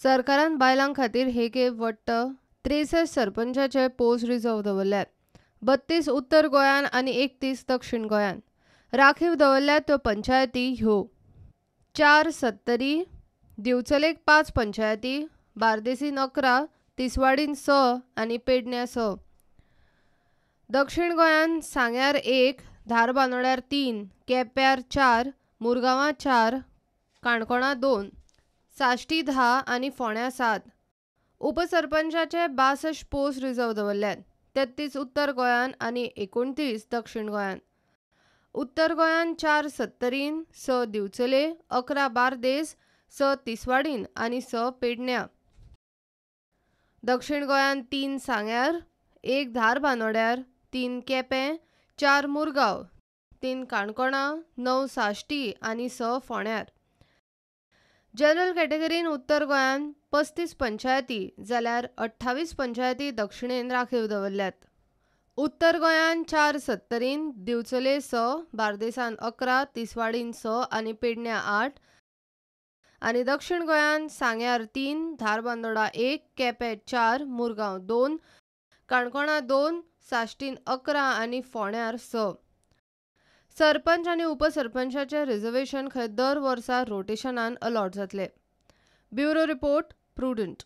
सरकारान बायलां खातीर हे खेप वट्ट 63 सरपंचाचे पोस्ट रिजर्व दवरल्यात. 32 उत्तर गोंयान आनी 31 दक्षिण गोंयान. राखीव दवरल्यात त्यो पंचायती ह्यो: 4 सत्तरी, दिवचलेक 5 पंचायती, बार्देसीन 11, तिसवाडीन 6 आनी पेडण्या 6. दक्षिण गोंयान सांग्यार 1, धारबांदोड्यार 3, केप्यार 4, मुरगांवां 4, काणकोणा 2, साश्टी 10 आनी फोंड्या 7. उपसरपंचाचे 62 पोस्ट रिजर्व दवरल्यात. 33 उत्तर गोंयान आनी 29 दक्षिण गोंयान. उत्तर गोंयान 4 सत्तरीन, 6 दिवचले, 11 बार्देस, 6 तिसवाडीन आनी 6 पेडण्या. दक्षिण गोंयान 3 सांग्यार, 1 धारबांदोड्यार, 3 केपें, 4 मुरगांव, 3 काणकोणा, 9 साश्टी आनी 6 फोंड्यार. जनरल कॅटेगरीन उत्तर गोंयान 35 पंचायती जाल्यार 28 पंचायती दक्षिणेन राखीव दवरल्यात. उत्तर गोंयान 4 सत्तरीन, दिवचले 6, बार्देसान 11, तिसवाडीन 6 आनी पेडण्या 8 आनी दक्षिण गोंयान सांग्यार 3, धारबांदोडा 1, केपें 4, मुरगांव 2, काणकोणा 2, साश्टीन 11 आनी फोंड्यार 6. सरपंच आनी उपसरपंचाचे रिजर्वेशन खंय दर वर्सा रोटेशनान अलॉट जातले. Bureau report, Prudent.